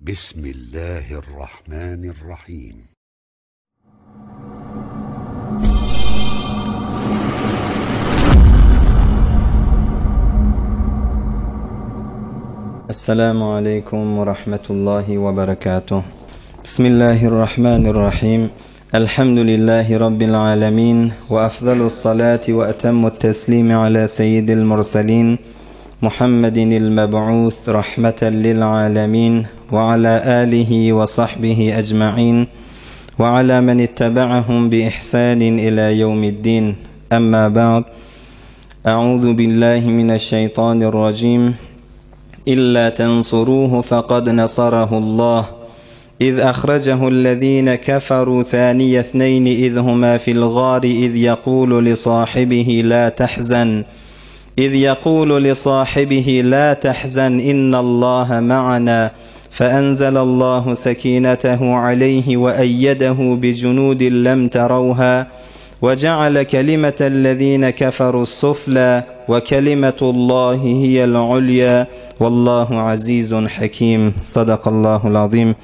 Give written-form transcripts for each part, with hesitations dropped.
بسم الله الرحمن الرحيم. السلام عليكم ورحمة الله وبركاته بسم الله الرحمن الرحيم الحمد لله رب العالمين وأفضل الصلاة وأتم التسليم على سيد المرسلين محمد المبعوث رحمة للعالمين وعلى آله وصحبه أجمعين وعلى من اتبعهم بإحسان إلى يوم الدين أما بعد أعوذ بالله من الشيطان الرجيم إلا تنصروه فقد نصره الله إذ أخرجه الذين كفروا ثاني اثنين إذ هما في الغار إذ يقول لصاحبه لا تحزن إذ يقول لصاحبه لا تحزن إن الله معنا فأنزل الله سكينته عليه وأيده بجنود لم تروها وجعل كلمة الذين كفروا السفلى وكلمة الله هي العليا والله عزيز حكيم صدق الله العظيم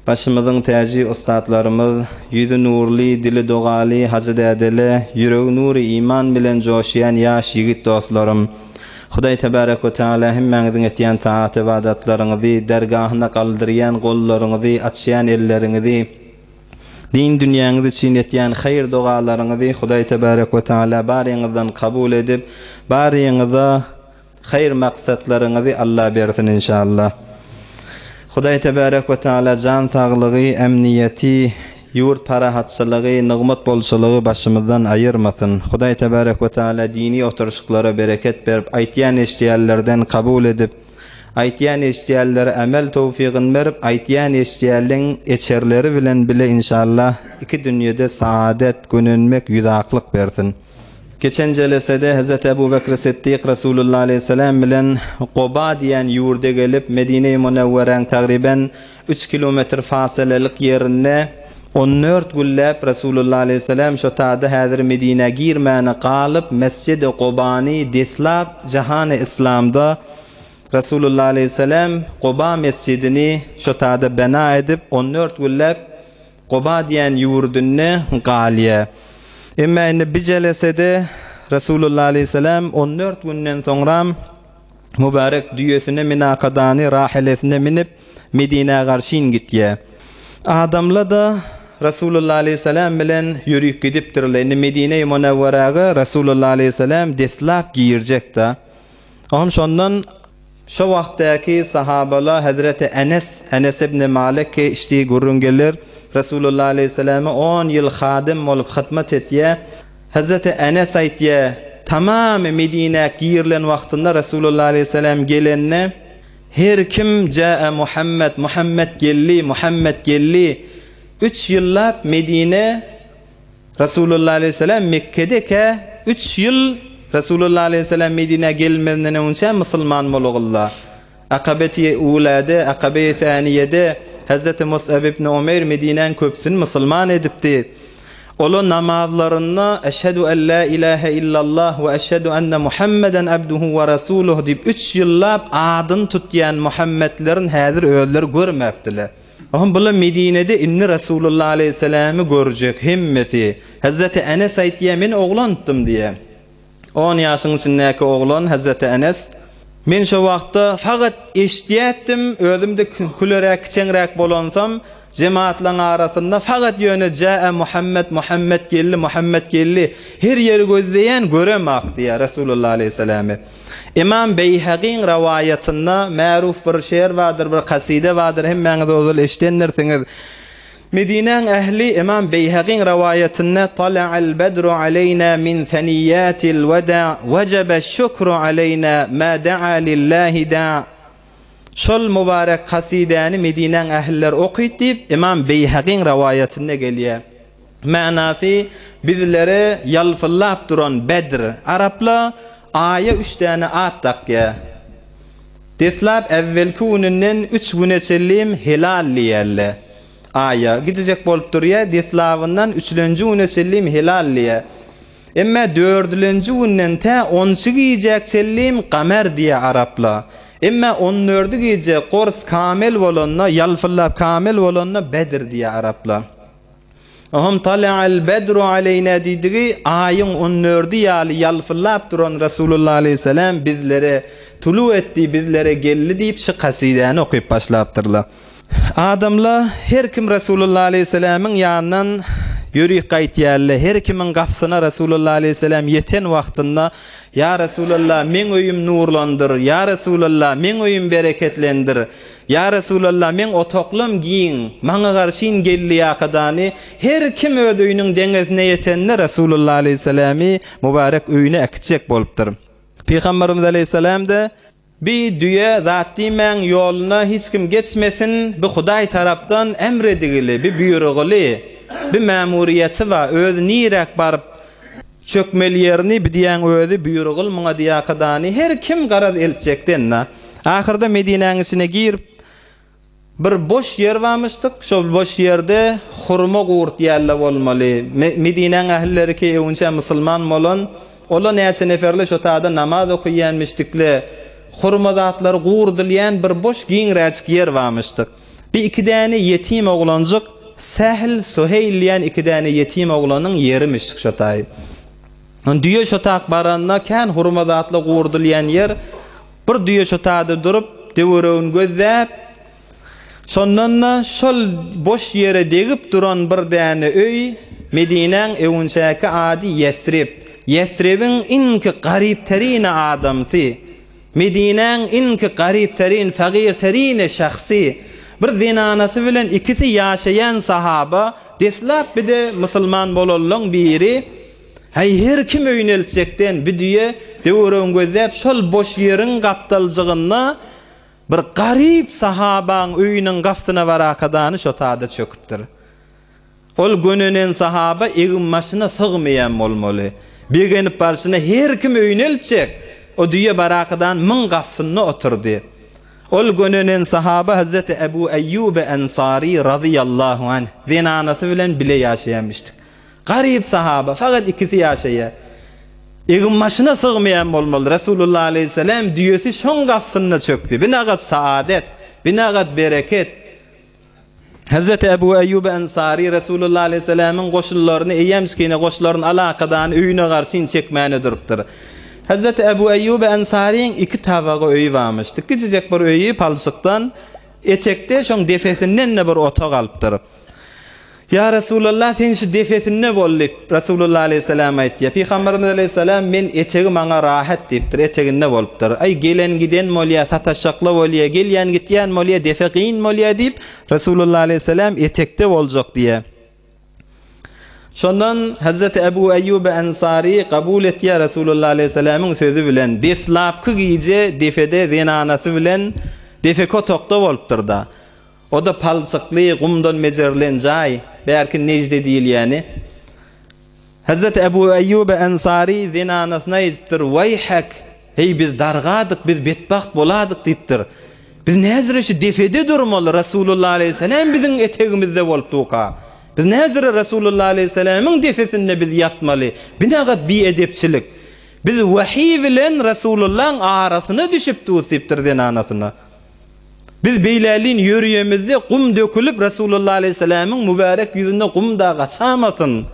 Başymyzyň täji ussatlarymyz, ýüzi nurly, dili dogaly hajy dädele, ýüregi nury iman bilen joşýan ýaş ýigit dostlarym! Hudaý tebarek we teala hemmäňiziň etýän taat-ybadatlaryňyzy, dergahyna galdyrýan gollaryňyzy, açýan elleriňizi, din dünýäňiz üçin etýän haýyr-dogalaryňyzy Hudaý tebarek we teala baryňyzdan kabul edip, baryňyza Haýyr maksatlaryňyzy Alla bersin inşallah. Hudaý tebarek we taala jan saglygy, emniýeti, ýurt parahatçylygy, nygmat bolçulygy başymyzdan aýyrmasyn. Hudaý tebarek we taala dini oturyşyklara bereket berip, aýtýan eşdýänlerden kabul edip, aýtýan eşdýänlere emel towfygyn berip, aýtýan eşdýänleň eçerleri bilen bile inşallah iki dünýede saadet, gönenmek, ýüzaklyk bersin. Geçen jelesede Hezreti Ebu Bekr Siddik Resulullah aleýhissalam bilen Goba diýen ýurda gelip, Medine-i Munewweräň tagryben üç kilometr fasylalyk ýerinde on dört günläp Resulullah aleýhissalam şo tada häzir Medinä girmäne galyp, Mesjidi Gobany deslap jahany yslamda Resulullah aleýhissalam Goba mesjidini şo tada bena edip, on dört günläp Goba diýen ýurdunda galýar. Emma indi bi jelesede Resulullah aleýhissalam on dört günden soňram mübärek düýesine minakadany rahilesine minip Medinä garşyn gitýär. Adamla-da Resulullah aleýhissalam bilen ýörük gidipdirler. Indi Medine-i Munewweräge Resulullah aleýhissalam deslap girjek-da. Oňam şondan Şo wagtdaky sahabala hezreti Enes, Enes ibn Malik ki içdi gürrüň geler, Resulullah aleýhissalama on ýyl hadym bolup hyzmat etýär. Hezreti Enes aýtýar, Tamamy Medinä girilen wagtynda Resulullah aleýhissalam gelende, her kim Jaa Muhammed, Muhammed geldi, Muhammed geldi. Üç ýyllap Medine Resulullah aleýhissalam Mekgedekä üç ýyl Resulullah aleýhissalam Medinä gelmezinden öňçä musulman bolugylla. Akabeti Uläde, Akabe-i Säniýede Hezreti Mus'ab ibn Umeýr Medinäň köpüsini musulman edipdi. Ola namazlarynda Eşhedü en la ilahe illallah we eşhedü enne Muhammeden abduhu we rasuluh diýip üç ýyllap adyny tutýan Muhammetlerin häzir özleri görmäpdiler. Ohm bula Medinede indi Resulullah aleýhissalamy görjek hemmesi. Hezreti Enes aýtýar, men oglanydym diýýär. On ýaşyň içindäki oglan Hezreti Enes. Men şo wagtda fakat eşidýärdim, özüm-de küleräk, kiçeňräk bolansam, jemaatlaň arasynda fakat ýöne Jäe Muhammet, Muhammet geldi, Muhammet geldi. Her ýeri gözleýän, göremak diýýär Resulullah aleýhissalamy. Ymam Beýhagyň rowaýatynda märuf bir şeýr bardyr, bir kasyda bardyr, hemmäňiz ozal eşidendirsiňiz. Medinäň ähli Ymam Beýhagyň rowaýatynda Tala'al bedru aleýna min seniýýatil weda, wejebeş-şükru aleýna ma da'a lillahi da. Şol mübarek kasydany Medinäň ählileri okyt diýip, Ymam Beýhagyň rowaýatynda gelýär. Manasy, Bizlere ýalpyldap duran Bedr. Arapla Aýa üç däne at dakýar. Deslap äwwelki gününden üç güne çenlim helal diýerler. Aýa gidijek bolup durýar, deslabyndan üçlenji güne çenlim helal diýer. Emmä dördülenji günden tä onunçy gijäk çenlim gamer diýer arapla. Emme on dördi gije gors kamel bolanda, ýalpyldap kamel bolanda Bedr diýýär araplar. Ohm tala'al bedru aleýna diýdigi aýyň on dördi ýaly ýalpyldap duran Resulullah aleýhissalam bizlere tulu etdi, bizlere geldi diýip şu kasydäni okyp başlapdyrlar. Adamlar her kim Resulullah aleýhissalamyň ýanyndan ýörük gaýtýarlar. Her kimiň gapysyna Resulullah aleýhissalam ýeten wagtynda Ýa Resulallah meň öýüm nurlandyr, Ýa Resulallah meň öýüm bereketlendir, Ýa Resulallah, meň otaglam giň, maňa garşyn geldi ýakadany, her kim öz öýüniň deňesine ýetende Resulullah aleýhissalamy mübarek öýüne äkitjek bolupdyr. Pygamberimiz aleýhissalam-da, Bi düýe zat diýmäň, ýoluna hiç kim geçmesin, bi Hudaý tarapdan emr edigili, bi buýrugyly, bi mämuriýeti ba, özi niräk baryp Çökmeli ýerini bidýäň özi buýrugyl muňa diýakadany her kim garaz eltjekden-da. Ahyrda Medinäň içine girip bir boş ýer barmyşdyk, şol boş ýerde hurma gurt ýälle bolmaly. Medinäň ählileri ki öwünçä musulman bolan, ola näçe neferli şo tada namaz okyýanmyşdykle, hurma zatlary gurdulýan bir boş giňräjik ýer barmyşdyk. Bir iki däne ýetim oglanjyk, Sähl, Suheýl diýen iki däne ýetim oglanyň ýerimişik şo taý. On düýe şo tak baranda kän hurma zatly gurdulýan ýer, bir düýe şo taýda durup, döweregini gözläp, şondan-da şol boş ýere degip duran bir däne öý, Medinäň öwünçäki ady Ýesrib. Ýesribiň iňki garypterine adamsy. Medinäň iňki garypterin, fagirterine şahsy, bir zenanasy bilen ikisi ýaşaýan sahaba, deslap bir-de musulman bolanlaň biri, Häý, her kim öýüne eltjekden, bir düýe döweregini gözläp, şol boş ýeriň gapdaljygynda bir garyp sahabaň öýüniň gapysyna barakadany şo tada çöküpdir. Ol gönenen sahaba egin-başyna sygmaýan bolmaly. Begenip barşyna her kim öýüne eltjek, o düýe barakadan myň gapysynda oturdy. Ol gönenen sahaba Hazreti Ebu Eýýube Ensary razyýallahu anh zenanasy bilen bile ýaşaýanmyşdyk. Garyp sahaba, fakat ikisi ýaşaýar. Egin-başyna sygmaýan bolmaly. Resulullah aleýhissalam düýesi şoň gapysynda çökdi. Binagat saadet, binagat bereket. Hezreti Ebu Eýýub Ensary Resulullah aleýhissalamyň goşunlaryny eýýämçkine goşlaryny alakadany öýüne garşyn çekmäne durupdyr. Hezreti Ebu Eýýub Ensaryň iki tabagy öýi barmyşdy. Kiçijek bir öýi palçykdan, etekde şoň defesinden-de bir otag alypdyr. Ýa Resulallah, sen şu defesinde bol diýip, Resulullah aleýhissalam aýtýar. Pygamberimiz aleýhissalam, Men etegi maňa rahat diýipdir, eteginde bolupdyr. Aý, gelen-giden bolýar, sataşjakla bolýar, gelýän-gitýän bolýar, defe kyn bolýar diýip, Resulullah aleýhissalam etekde boljak diýýär. Şondan Hazreti Ebu Eýýub Ensary kabul etýär Resulullah aleýhissalamyň sözi bilen. Deslapky gije defede zenanasy bilen defeki otagda bolupdyr-da. O-da palçykly, gumdan mejerilen jaý, bärki Nejde diýilýäni. Hezreti Ebu Eýýube Ensary zenanasyna aýdypdyr, Waýhek, heý biz dargadyk, biz betbagt boladyk diýipdir. Biz näzire şu defede durmaly, Resulullah aleýhissalam biziň etegimizde bolup durka. Biz näzire Resulullah aleýhissalamyň defesinde biz ýatmaly. Binagat biedepçilik. Biz wahiý bilen Resulullahyň arasyna düşüp durus diýipdir zenanasyna. Biz beýlälin ýörüýemizde gum dökülip Resulullah aleýhissalamyň mübärek ýüzüne gum da gaçamasyn.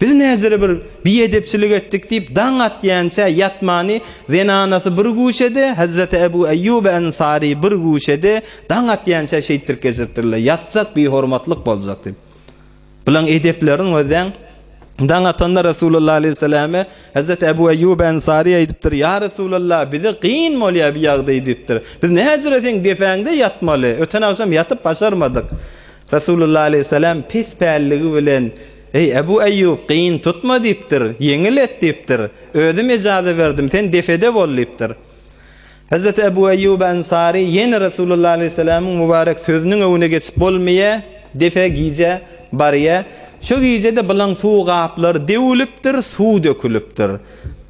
Biz näzire bir biedepçilik etdik diýip daň atýança ýatmany zenanasy bir guşede Hazreti Ebu Eýýub Ensary bir guşede daň atýança şeýtdirip geçiripdirler. Ýatsak bihormatlyk boljak diýip. Bulaň edeplerini gözläň. Daň atanda Resulullah aleýhissalame Hezreti Ebu Eýýub Ensary aýdypdyr, Ýa Resulallah, bize kyn bolýar bu ýagdaý diýipdir. Biz näjüre seň depäňde ýatmaly? Öten agşam ýatyp başarmadyk. Resulullah aleýhissalam pes pälligi bilen, Eý, Ebu Eýýub, kyn tutma diýipdir, ýeňil et diýipdir. Özüm ejaza berdim, sen defede bol diýipdir. Hezreti Ebu Eýýub Ensary ýene Resulullah aleýhissalamyň mübarek sözüniň öňüne geçip bolmaýar, depe gije barýar. Şo gije-de bulaň suw gaplary döwülipdir, suw dökülipdir.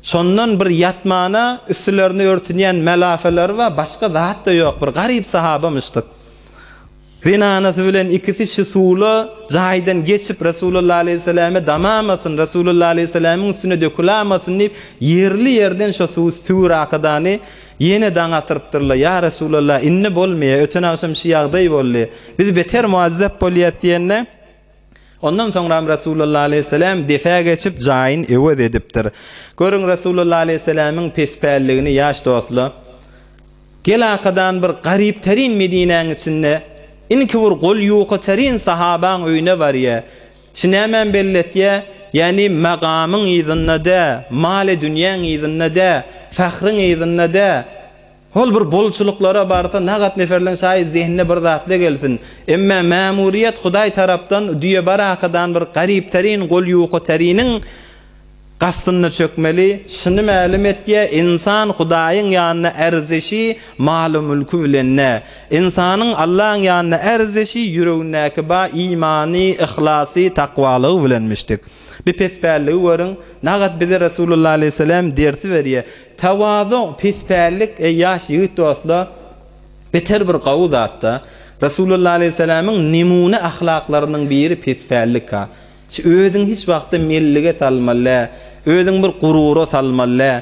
Şondan bir ýatmana üstülerini örtünýän mälafeleri bar, başga zat-da ýok, bir garyp sahabamyşdyk. Zenanasy bilen ikisi şu suwla jaýdan geçip Resulullah aleýhissalame damamasyn, Resulullah aleýhissalamyň üstüne dökülamasyn diýip, ýerli-ýerden şo suwy süwür akydany. Ýene daň atyrypdyrlar, Ýa Resulallah, indi bolmaýar, öten agşam şu ýagdaý boldy. Biz beter muazzep bolýas diýende, ondan soňram Resulallah aleýhissalam defä geçip, jaýyn öwez edipdir. Görüň, Resulallah aleýhissalamyň pespälligini ýaş dostlar. Gel akadan bir garyp tärin Medinäň içinde, inki bir gol ýuka tärin sahabaň öýüne barýa. Şu nämäni belli etýä? Ýagny magamyň yzynda dä, maly-dünýäň yzynda dä, fahryň yzynda dä. Hol bir bolçulyklara barsa nagat neferleň şaýy zehnine bir zatla gelsin. Emmä mämuriýet Hudaý tarapdan düýe barakadan bir garyp tärin gol ýuka täriniň Gastynda çökmeli, şuny mälim etýär, ynsan Hudaýyň ýanynda ärzeşi maly-mülki bilen däl. Ynsanyň Allaň ýanynda ärzeşi ýüregindäki ba imany, yhlasy, takwalygy bilenmişdik. Bi pespälligi görüň, nagat bize Resulullah aleýhissalam dersi berýär. Tawazu, pespällik, eý ýaş ýigit dostlar, beter bir gawy zatda. Resulullah aleýhissalamyň nemune ahlaklarynyň biri pespällik-ha. Özüňi hiç wagtda mellige salmaly däl. Özüňi bir gurura salmaly däl.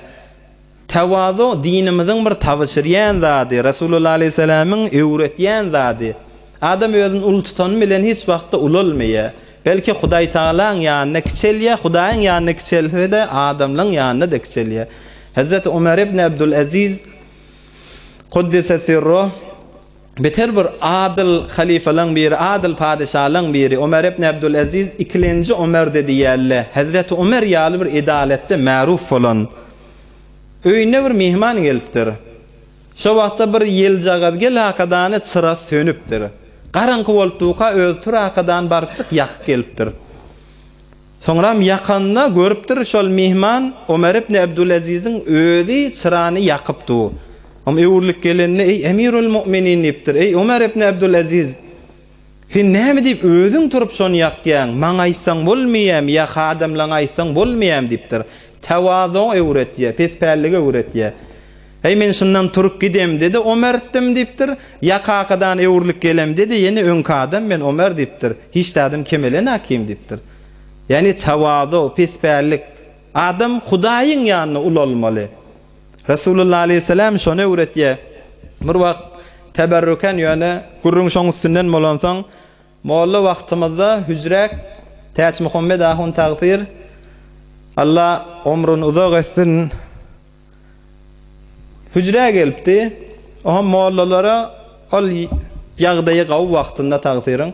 Tawazu dinimiziň bir tabşyrýan zady, Resulullah aleýhissalamyň öwretýän zady. Adam özüni uly tutany bilen hiç wagtda ulalmaýar. Belki Hudaýtagalaň ýanynda kiçelýär, Hudaýyň ýanynda kiçelse-de, adamlaryň ýanynda-da kiçelýär. Hezreti Ömer ibn Abdulaziz Kuddise sirruh Beter bir adyl halyfalaň biri, adyl padyşalaň biri Omer ibn Abdulaziz ikilenji Omerdi diýýärler. Hezreti Omer ýaly bir edalatda maruf bolan. Öýüne bir myhman gelipdir. Şo wagtda bir ýeljagaz gel hakadany çyra sönüpdir. Garaňky bolup durka özi tur hakadan barypjyk ýakyp gelipdir. Soňram ýakanda görüpdir, şol myhman Omer ibn Abdulaziziň özi çyrany ýakyp dur. Om öwrülip gelende, Eý, Emirül Mu'minin diýipdir, Eý, Omer ibn Abdulaziz! Sen näme diýip özüň turup şony ýakýaň? Maňa aýtsaň bolmaýamy ýa hadamlaňa aýtsaň bolmaýamy diýipdir. Tawazu öwretýär, pespälligi öwretýär. Heý, men şundan turup gidemde-de Omerdim diýipdir, ýa kakadan öwrülip gelemde-de ýene öňki adam men Omer diýipdir. Hiç zadym kemelenakim diýipdir. Ýagny tawazu, pespällik. Adam Hudaýyň ýanynda ulalmaly. Resulullah aleýhissalam şony öwretýär. Bir wagt teberrüken ýöne gürrüň şoň üstünden bolansoň, molla wagtymyzda hüjräk Täçmuhammet ahun tagsyr, Allah omrüni uzak etsin, Hüjrä gelipdi. Oňa mollalara ol ýagdaýy gawy wagtynda tagsyryň.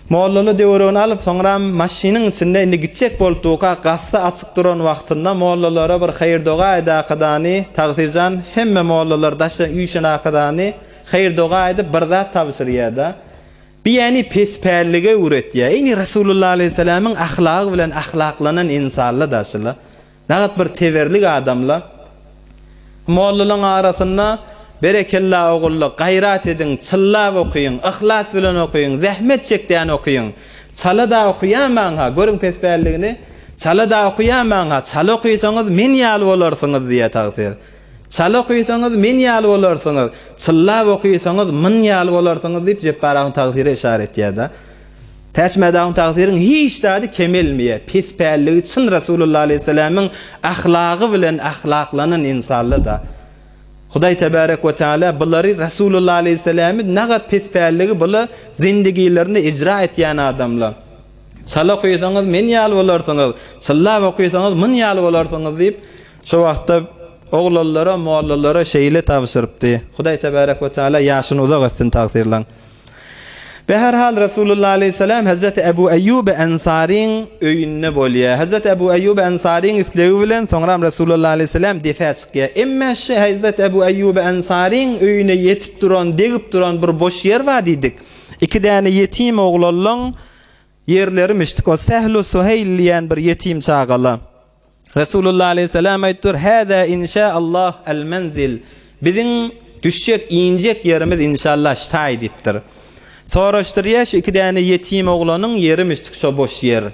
Mollalar döwregini alyp, soňram maşynyň içinde indi gitjek bolup durka, gapysy açyk duran wagtynda mollalara bir haýyr-doga edakadany, tagsyrjan hemme mollalar daşa üýşen akadany haýyr-doga edip bir zat tabşyrýar-da. Bi ýäni pespällige öwretýär. Eýni Resulullah aleýhissalamyň ahlagy bilen ahlaklanan ynsanlar daşyla. Nagat bir teberlik adamla. Mollalaň arasynda Berekella ogulla, gaýrat ediň, çyllap okyň, yhlas bilen okyň, zähmet çekdän okyň. Çala-da okaýamaň-ha, görüň pespälligini, çala-da okaýamaň-ha, çala okysaňyz men ýaly bolarsyňyz diýýär tagsyr. Çala okysaňyz men ýaly bolarsyňyz, çyllap okysaňyz myn ýaly bolarsyňyz diýip Jepbar ahun tagsyra yşarat etýär-de. Täçmädagyň tagsyryň hiç zady kemelmeýär. Pespälligi çyn Resulullah aleýhissalamyň ahlagy bilen ahlaklanan ynsanlar-da. Hudaý tebärek we teala bulary Resulullah aleýhissalamy nagat pespälligi bula zindigilerinde ijra etýän adamlar. Çala okysaňyz men ýaly bolarsyňyz, çyllap okysaňyz myn ýaly bolarsyňyz diýip, şo wagtda oglanlara, mollalara şeýle tabşyrypdy. Hudaý tebärek we teala ýaşyny uzak etsin tagsyrlaň. Beherhal Resulullah aleýhissalam Hezreti Ebu Eýýuby Ensaryň öýünde bolýar. Hezreti Ebu Eýýuby Ensaryň islegi bilen soňram Resulullah aleýhissalam depä çykýar. Emme şu Hezreti Ebu Eýýuby Ensaryň öýüne ýetip duran, degip duran bir boş ýer bar diýdik. Iki däne ýetim oglanlaň ýerlerimişdik. O Sehlu Suheýl diýen bir ýetim çagala. Resulullah aleýhissalam aýtdyr, Hâzâ inşâ-Allah el-menzil. Biziň düşjek, injek ýerimiz inşallah ştaý diýipdir. Soraşdyrýar, şu iki däne ýetim oglanyň ýerimişdik şo boş ýer.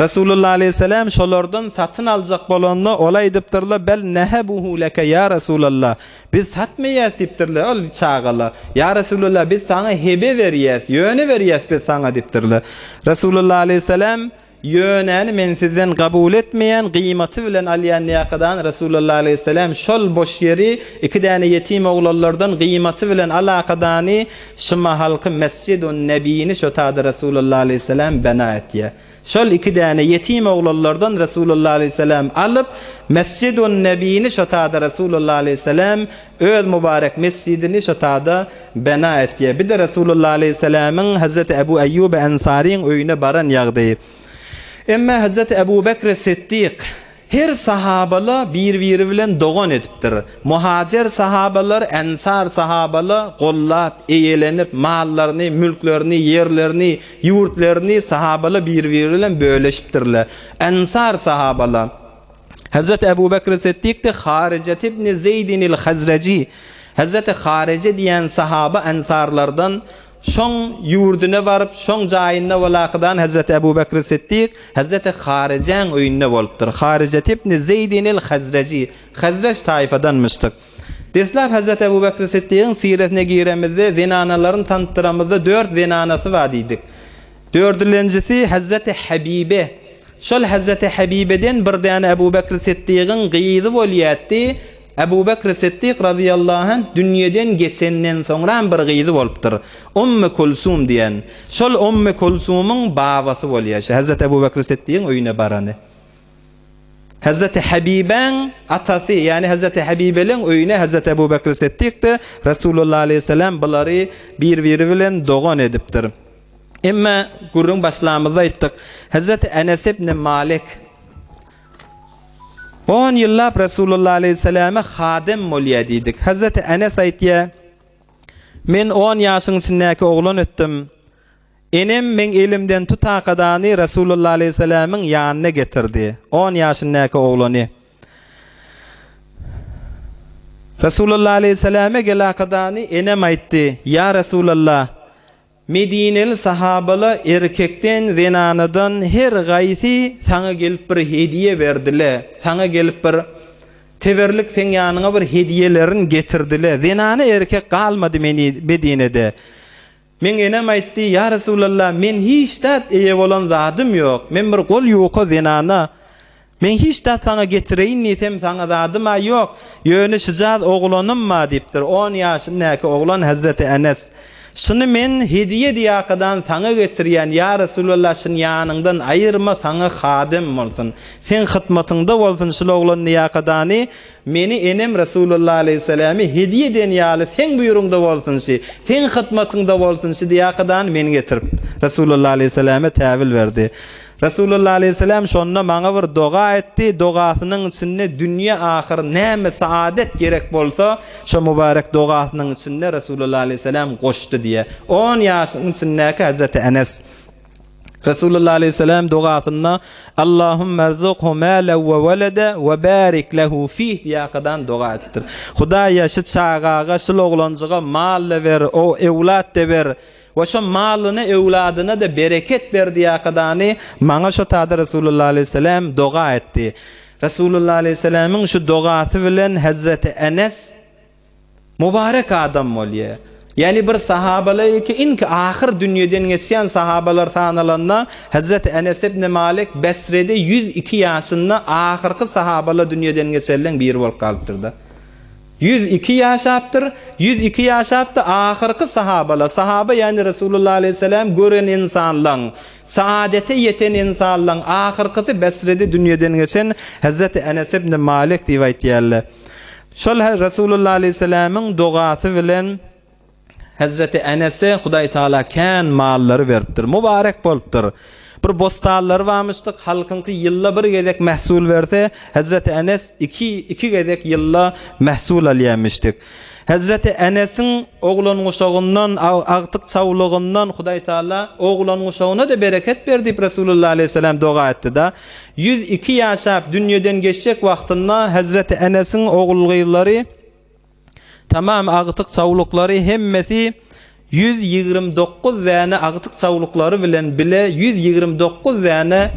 Resulullah aleýhissalam şolardan satyn aljak bolanda, ol aýdypdyrlar, Bel nehebuhu leke ýa Resulallah. Biz satmaýas diýipdirler ol çagalar. Ýa Resulallah, biz saňa hebe berýäs, ýöne berýäs biz saňa diýipdirler. Resulullah aleýhissalam. Ýönäni men sizden kabul etmeýän, gyýmaty bilen alýan diýakadan Resulullah aleýhissalam şol boş ýeri iki däne ýetim oglanlardan gyýmaty bilen alakadany şu mahalky Mesjidun Nebini şo tada Resulullah aleýhissalam bena etýär. Şol iki däne ýetim oglanlardan Resulullah aleýhissalam alyp, Mesjidun Nebini şo tada Resulullah aleýhissalam öz mübarek mesjidini şo tada bena etýär. Bir-de Resulullah aleýhissalamyň Hezreti Ebu Eýýuby Ensaryň öýüne baran ýagdaýy. Emma Hezreti Ebu Bekri Siddik her sahabala bir-biri bilen dogan edipdir. Muhajer sahabalar Ensar sahabala gollap, eýelenip, mallaryny, mülklerini, ýerlerini, ýurtlaryny sahabala bir-biri bilen böleşipdirler. Ensar sahabala. Hezreti Ebu Bekri Siddik-de Harijet ibn Zeýdinil Hazreji, Hezreti Harije diýen sahaba ensarlardan, şoň ýurduna baryp, şoň jaýynda bolakydan Hezreti Ebu Bekri Siddik Hezreti Harijäň öýünde bolupdyr. Harijet ibn Zeýdinil Hazreji, Hazrej taýfadanmyşdyk. Deslap Hezreti Ebu Bekri Siddigiň siresine giremizde, zenanalaryny tanytdyramyzda dört zenanasy bar diýdik. Dördülenjisi Hezreti Habibe. Şol Hezreti Habibeden bir däne Ebu Bekri Siddigiň gyzy bolýatdy. Ebu Bekri Siddik razyýallahu anh dünýeden geçenden soňram bir gyzy bolupdyr. Ummy Kulsum diýen. Şol Ummy Kulsumyň babasy bolýar. Şu Hezreti Ebu Bekri Siddigiň öýüne barany. Hezreti Habibäň atasy, ýagny Hezreti Habibeleň öýüne Hezreti Ebu Bekri Siddik-de Resulullah aleýhissalam bulary bir-biri bilen dogan edipdir. Emma gürrüň başlamyzda aýtdyk, Hezreti Enes ibn Malik on ýyllap Resulullah aleýhissalama hadym bolýar diýdik. Hezreti Enes aýtýar, Men on ýaşyň içindäki oglan ötdüm. Enem meň elimden tutakadany Resulullah aleýhissalamyň ýanyna getirdi. On ýaşyndaky oglany. Resulullah aleýhissalama gelakadany enem aýtdy, Ýa Resulallah, Medineli sahabala erkekden, zenanadan her gaýsy saňa gelip bir hediýe berdile, saňa gelip bir teberlik seň ýanyňa bir hediýelerin getirdile. Zenana erkek galmady Medinede. Meň enem aýtdy, Ýa Resulallah, men hiç zat eýe bolan zadym ýok. Men bir gol ýuka zenana. Men hiç zat saňa getireýin diýsem, saňa zadym-a ýok. Ýöne şujaz oglanym bar diýipdir. On ýaşyndaky oglan Hezreti Enes. Şuny men hediýe diýakadan saňa getirýän, ýa Resulallah, şuny ýanyňdan aýyrma, saňa hadym bolsun. Seň hytmatyňda bolsun şul oglan diýakadany. Meni enem Resulullah aleýhissalamy hediýe eden ýaly seň buýruňda bolsun şi, seň hyzmatyňda bolsun şi diýakadany meni getirip Resulullah aleýhissalama täwil berdi. Resulullah aleýhissalam şonda maňa bir doga etdi, dogasynyň içinde dünýe ahyr näme saadet gerek bolsa şo mübarek dogasynyň içinde Resulullah aleýhissalam goşdy diýýär. On ýaşyň içindäki Hezreti Enes. Resulullah aleýhissalam dogasynda Allahumma erzukhu malen we welede we barik lehu fih diýakadan doga edipdir. Hudaýa şu çagaga, şul oglanjyga mal-da ber, o öwlat-da ber we şo malyna, öwladyna-da bereket ber diýakadany maňa şo tada Resulullah aleýhissalam doga etdi. Resulullah aleýhissalamyň şu dogasy bilen Hezreti Enes Mubarek adam bolýar. Ýagny bir sahabalar ilki iňki ahyr dünýeden geçýän sahabalar sanalanda Hezreti Enes ibn Malik Besrede 102 ýaşynda ahyrky sahabalar dünýeden geçenleň biri bolup galypdyrda. 102 ýaşapdyr, 102 ýaşapda ahyrky sahabalar, sahaba ýagny Resulullah aleýhissalam gören ynsanlaň, saadete ýeten ynsanlaň ahyrkysy Besrede dünýeden geçen Hezreti Enes ibn Malik diýip aýtýarlar. Şol Resulullah aleýhissalamyň dogasy bilen Hezreti Enese Hudaý Taala kän mallary beripdir. Mubarek bolupdyr. Bir bossanlary barmyşdyk, halkyňky ýylda bir gezek mähsul berse, Hezreti Enes iki, iki gezek ýylda mähsul alýarmyşdyk. Hezreti Enesiň oglan-guşagyndan, agtyk-çawlugyndan Hudaý Taala oglan-guşagyna-da bereket ber diýip Resulullah aleýhissalam doga etdi-da. 102 ýaşap dünýeden geçjek wagtynda Hezreti Enesiň ogul-gyzlary, tamam agtyk-çawluklary hemmesi 129 däne agtyk-çawluklary bilen bile 129 däne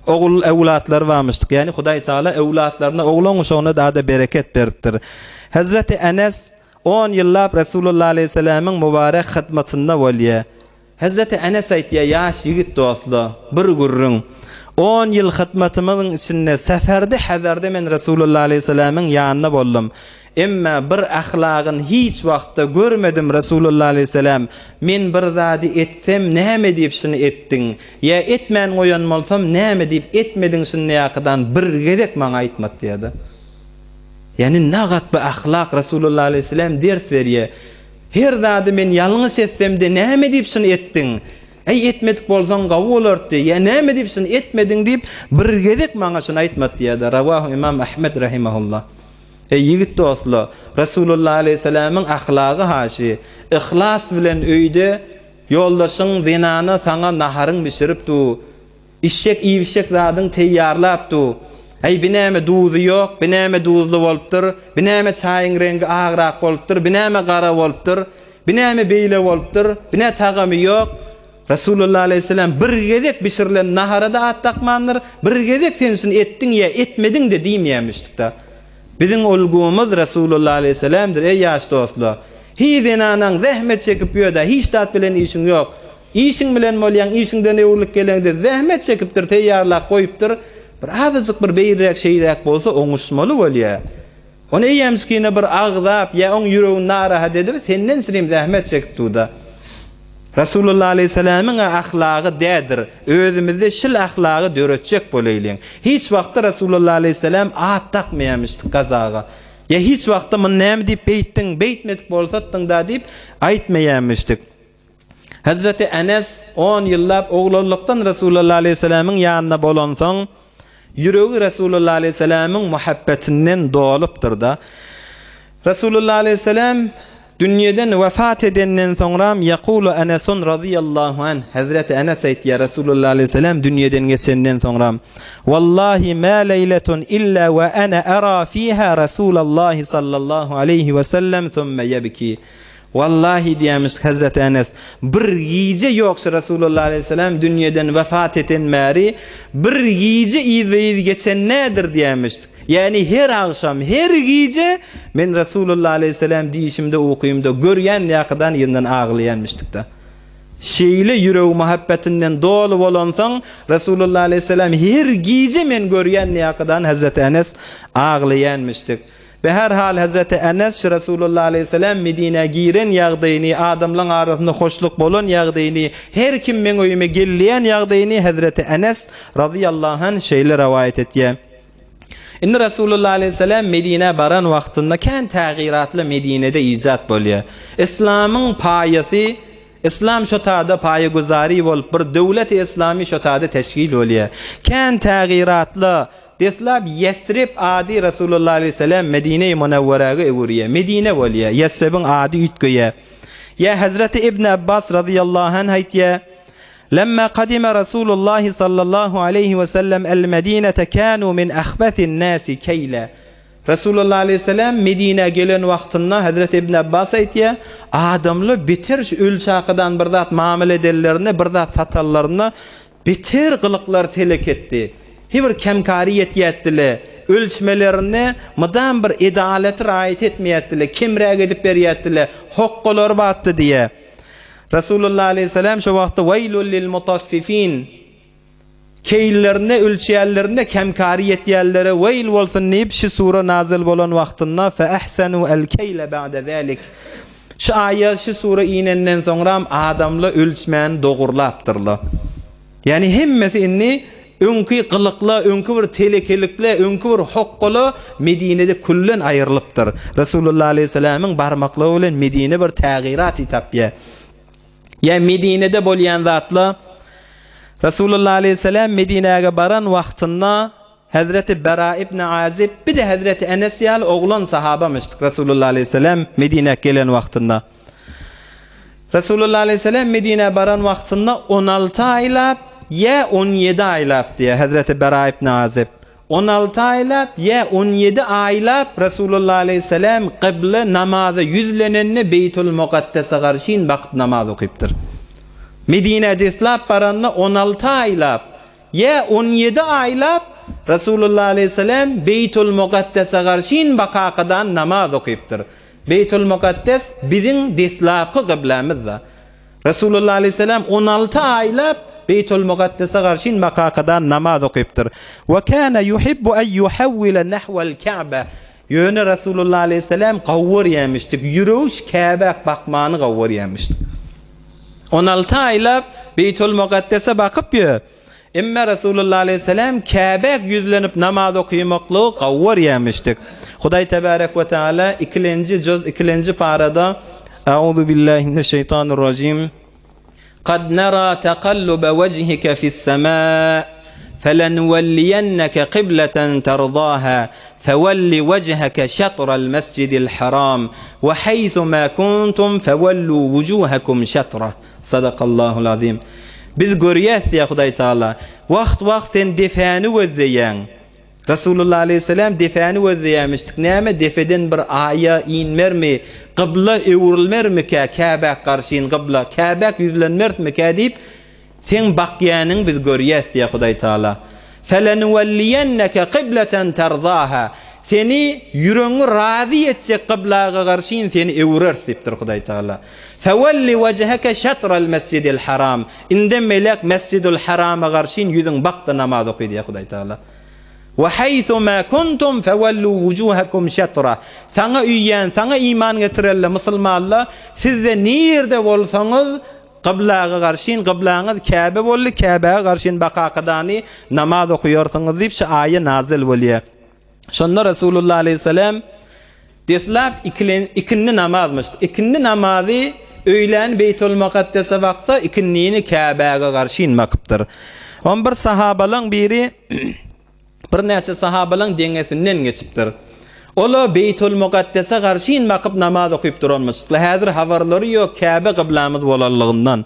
ogul öwlatlary barmyşdyk. Ýagny Hudaý Taala öwlatlaryna, oglan-uşagyna dada bereket beripdir. Hezreti Enes on ýyllap Resulullah aleýhissalamyň mübarek hyzmatynda bolýar. Hezreti Enes aýtýar, Ýaş ýigit dostla, bir gürrüň. On ýyl hyzmatymyzyň içinde seferde-hezerde men Resulullah aleýhissalamyň ýanynda boldum. Emma bir ahlagyny hiç wagtda görmedim Resulullah aleýhissalam, Men bir zady etsem näme diýip şuny etdiň? Ýa etmän goýan bolsam näme diýip etmediň şundaýakydan bir gezek maňa aýtmady diýýärdi. Ýagny nagat bu ahlak Resulullah aleýhissalam ders berýär. Her zady men ýalňyş etsemde näme diýip şuny etdiň? Äý etmedik bolsaň gawy bolardy, ýa näme diýip şuny etmediň diýip bir gezek maňa şuny aýtmady diýýärdi. Rawahu Imam Ahmed rahimahullah. Eý ýigit dostlar, Resulullah aleýhissalamyň ahlagy haşy, yhlas bilen öýde ýoldaşyň zenana saňa naharyň bişirip du, Içjek iýip-içjek zadyň teýýarlap du. Äý, bi näme duzy ýok, bi näme duzly bolupdyr, bi näme çaýyň reňgi agrak bolupdyr, bi näme gara bolupdyr, bi näme beýle bolupdyr, bi nä tagamy ýok. Resulullah aleýhissalam bir gezek bişirilen nahara-da at dakmandyr, bir gezek sen şuny etdiň ýa etmediň-de diýmeýärmişdik-de. Biziň ulgumyz Resulullah aleýhissalamdyr, eý ýaş dostlar. Hiý zenanaň zähmet çekip ýör-dä, hiç zat bilen işiň ýok. Işiň bilen bolýaň, işiňden öwrülip geleňde zähmet çekipdir, teýýarlap goýupdyr. Bir azajyk bir beýräk şeýräk bolsa oňuşmaly bolýa. Ony eýýämskine bir agzap ýa oň ýüregini narahat edip senden çirim zähmet çekip duda. Rasulullah aleýhissalamyň-a ahlagy dädir. Özümizde şil ahlagy döretjek boleýliň. Hiç wagtda Rasulullah aleýhissalam at dakmaýamyşdyk gazaga. Ýa hiç wagtda muny näme diýip beýtdiň, beýtmedik bolsatdyň-da diýip aýtmaýamyşdyk. Hezreti Enes on ýyllap oglanlykdan Resulullah aleýhissalamyň ýanynda bolansoň, ýüregi Resulullah aleýhissalamyň muhabbetinden dolupdyr-da. Resulullah aleýhissalam dünýeden wefat edenden soňram ýekulu Enesun razyýallahu anh, Hezreti Enes aýtýar, Resulullah aleýhissalam dünýeden geçenden soňram, Wallahi ma leýletun illa we ene era fiha Resulallahi sallallahu aleýhi we sellem summe ýebki. Wallahi diýýämiş Hezreti Enes, bir gije ýok şu Resulullah aleýhissalam dünýeden wefat eten bäri bir gije yzbe-yz geçen nädir diýýämiş. Ýagny her agşam, her gije men Resulullah aleýhissalam diýişimde ukymda görýän ýakydan ýerinden aglaýanmyşdykda. Şeýle ýüregi muhabbetinden doly bolansoň Resulullah aleýhissalam her gije men görýän ýakydan Hezreti Enes aglaýanmyşdyk. Beherhal Hezreti Enes Resulullah aleýhissalam Medinä giren ýagdaýyny, adamlaň arasynda hoşluk bolan ýagdaýyny, her kim meň öýüme gelýän ýagdaýyny Hezreti Enes razyýallahu anh şeýle rowaýat etýär. Indi Resulullah aleýhissalam Medinä baran wagtynda kän tägyratly Medinede ijat bolýar. Yslamyň paýasy Yslam şo tada paýaguzary bolup bir döwleti yslamy şo tada teşkil bolýar. Kän tägyratly Deslap Ýesrib ady Resulullah aleýhissalam Medine-i Munewweräge öwürýär. Medine bolýar. Ýesribiň ady üýtgeýär. Ýa Hezreti Ibn Abbas razyýallahu anh aýtýar, Lemma kadime Rasulullahi sallallahu aleýhi we sellem el-Medinete kanu min ahbesin nasi keýle. Resulullah aleýhissalam Medinä gelen wagtynda Hezreti Ibn Abbas aýtýar, Adamlar beter şu ölçakadan bir zat mamla edenlerinde, bir zat satanlarynda Beter gylyklar telek etdi. He bir kemkary ýetýätdile. Ölçmelerinde mydam bir edalaty raýat etmeýätdile, kemräk edip berýätdile, hokgalary batdy diýýä. Resulullah aleýhissalam şo wagtda Weýlul lil mutaffifin Keýillerinde, ölçýänlerinde kemkary ýetýänlere weýl bolsun diýip şi sure nazyl bolan wagtynda Fe ehsenu el keýle ba'de zälik Şu aýa, şu sure inenden soňram adamla ölçmäni dogurlapdyrla. Ýagny hemmesi indi öňki gylykla, öňki bir telekelikle, öňki bir hokgala Medinede küllen aýrylypdyr. Resulullah aleýhissalamyň barmaklygy bilen Medine bir tägyraty tapýar. Ýa Medinede bolýan zatla Resulullah aleýhissalam Medinäge baran wagtynda Hezreti Bera ibn Azib bir-de hezreti Enes ýaly oglan sahabamyşdyk Resulullah aleýhissalam Medinä gelen wagtynda. Resulullah aleýhissalam Medinä baran wagtynda 16 aýlap ýa 17 aýlap diýýär hezreti Bera ibn Azib. 16 aýlap ýa 17 aýlap Resulullah aleýhissalam kybla namaza ýüzlenende Beýtul Mukaddese garşyn bakyp namaz okypdyr. Medinä deslap baranda 16 aýlap Ýa 17 aýlap Resulullah aleýhissalam Beýtul Mukaddese garşyn bakakadan namaz okypdyr. Beýtul Mukaddes biziň deslapky kyblamyzda. Resulullah aleýhissalam 16 aýlap. Beýtulmukaddese garşyn bakakadan namaz okypdyr. Ve kâne yuhibbu en yuhawwile nahvel Ka'be. Ýöne Resulullah aleýhissalam gowy görýämişdik, ýüregi şu Käbä bakmany gowy görýämişdik. 16 aýlap Beýtulmukaddese bakyp ýör. Emme Resulullah aleýhissalam Käbä ýüzlenip namaz okymaklygy gowy görýämişdik. Hudaý tebarek we teala ikilenji juz ikilenji parada Auzu billahi mineşşeýtanirrajim Kad nara taqallube wejhike fis-semâ felenuwelliyenneke kybleten terzaha fewelli wejheke şetral mescidil haram we haýsu ma kuntum fewellu wujuhakum şetrah. Sadakallahul azim. Biz görýäs diýýär Hudaý Tagala. Wagt-wagt sen depäni gözleýäň. Resulullah aleýhissalam depäni gözleýärmişdik. Näme depeden bir aýa inmermi, kybla öwrülmermikä, Käbä garşyn kybla, Käbä ýüzlenmerismikä diýip, seň bakýanyňy biz görýäs diýýär Hudaý Tagala. Felenuwelliyenneke kybleten terzaha. Seni ýüregiňi razy etjek kyblaga garşyn seni öwüreris diýipdir Hudaý Tagala. Fewelli wejheke şetral mesjidil haram. Indem beýläk Mesjidul Harama garşyn ýüzüň bak-da namaz oky diýýär Hudaý Tagala. We haýsu ma kuntum fewellu wujuhakum şetra. Saňa üýýän, saňa iman getirenler, musulmanlar, siz-de nirde bolsaňyz, kyblaga garşyn, kyblaňyz Käbe boldy, Käbäge garşyn bakakadany namaz okaýarsyňyz diýip şu aýa nazyl bolýar. Şonda Resulullah aleýhissalam deslap ikilen ikindi namazmyş. Ikindi namazy öýlän Beýtul Mukaddese baksa, ikindini Käbäge garşyn bakypdyr. On bir sahabalaň biri birnäçe sahabalaň deňesinden geçipdir. Ola Beýtul Mukaddese garşyn bakyp namaz okyp duranmyş. Häzir habarlary ýok Käbe kyblamyz bolanlygyndan.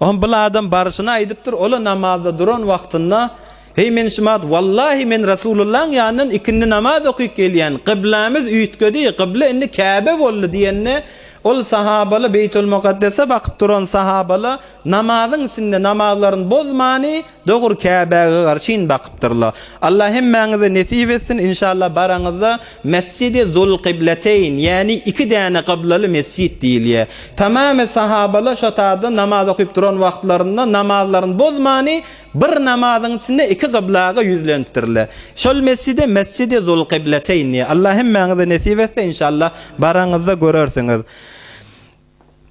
On bir adam barşyna aýdypdyr, ola namazda duran wagtynda Heý men şumat wallahi men Rasulullaň ýanyndan ikindi namaz okyp gelýän, kyblamyz üýtgedi, kybla indi Käbe boldy diýende, ol sahabala Beýtul Mukaddese bakyp duran sahabala namazyň içinde namazlaryny bozmany dogry Käbäge garşyn bakypdyrlar. Allah hemmäňize nesip etsin inşallah baraňyzda Mesjidi Zulkybleteýn ýäni iki däne kyblaly mesjit diýilýär. Tamamy sahabala şo taýda namaz okyp duran wagtlarynda namazlaryny bozmany Bir namazyň içinde iki kyblaga ýüzlenipdirler. Şol mesjide Mesjidi Zulkybleteýn diýýär. Allah hemmäňize nesip etse inşallah baraňyzda görersiňiz.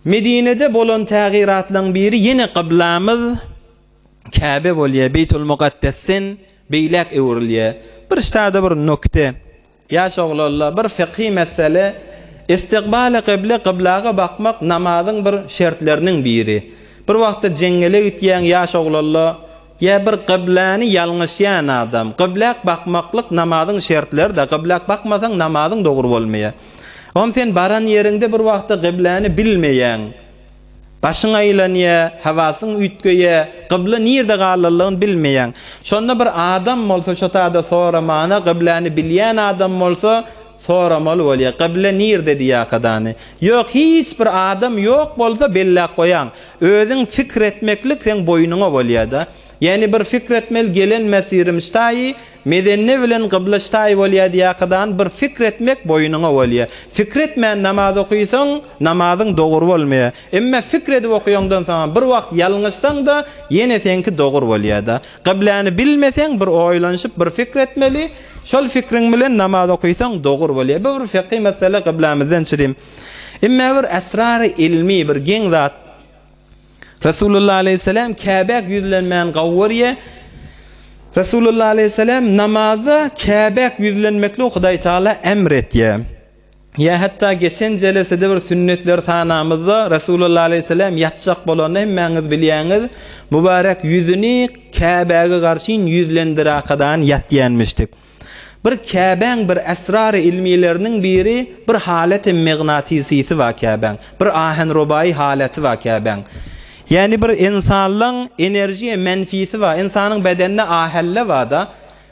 Medinede bolan tägiratlaryň biri ýene kyblamyz Käbe bolýar, Beýtul Mukaddesden beýläk öwrülýär. Bir ştada bir nukte. Ýaş oglanlar, bir fykhy mesele, Istikbal-y kyble, kyblaga bakmak namazyň bir şertleriniň biri. Bir wagtda jeňňele gitýäň ýaş oglanlar, ýa bir kyblany ýalňyşýan adam, kyblak bakmaklyk namazyň şertleri-de, kyblak bakmasaň namazyň dogry bolmaýar. Oňam sen baran ýeriňde bir wagtda kyblany bilmeýäň. Başyň aýlanýa, hawasyň üýtgeýä, gybla nirde galanlygyny bilmeýäň. Şonda bir adam bolsa şo tada soramana, gyblany bilýän adam bolsa soramaly bolýa, gybla nirde diýakadany. Ýok, hiç bir adam ýok bolsa belläp goýaň. Özüň pikir etmeklik seň boýnuňa bolýada. Ýagny bir pikir etmeli gelen mesirim ştaýy, Mezenne bilen gybla ştaý bolýa diýakadan bir fikr etmek boýnuňa bolýa. Fikr etmän namaz okysaň, namazyň dogry bolmaýa. Emme fikr edip okaýaňdan soňam bir wagt ýalňyşsaň-da, ýene seňki dogry bolýa-da. Gyblany bilmeseň bir oýlanyşyp bir fikr etmeli, şol fikriň bilen namaz okysaň dogry bolýa. Bu bir fikhi mesele gyblamyzdan çyrim. Emme bir esrary ilmi bir geň zat. Resulullah aleýhissalam Käbäk ýüzlenmän gawy görýär. Resulullah aleýhissalam namazda Käbäk ýüzlenmekligi Hudaý Taala emr etýär. Ýa hatda geçen jelesede bir sünnetleri sanamyzda Resulullah aleýhissalam ýatjak bolanda hemmäňiz bilýäňiz, mübarek ýüzüni Käbäge garşyn ýüzlendirakadan ýatýanmyşdyk. Bir Käbäň bir esrary ilmileriniň biri bir haleti megnatisisi bar Käbäň. Bir ahenrobaýy haleti bar Käbäň. Ýagny bir ynsanlaň enerjiýa menfisi bar. Ynsanyň bedeninde ahelle bar-da.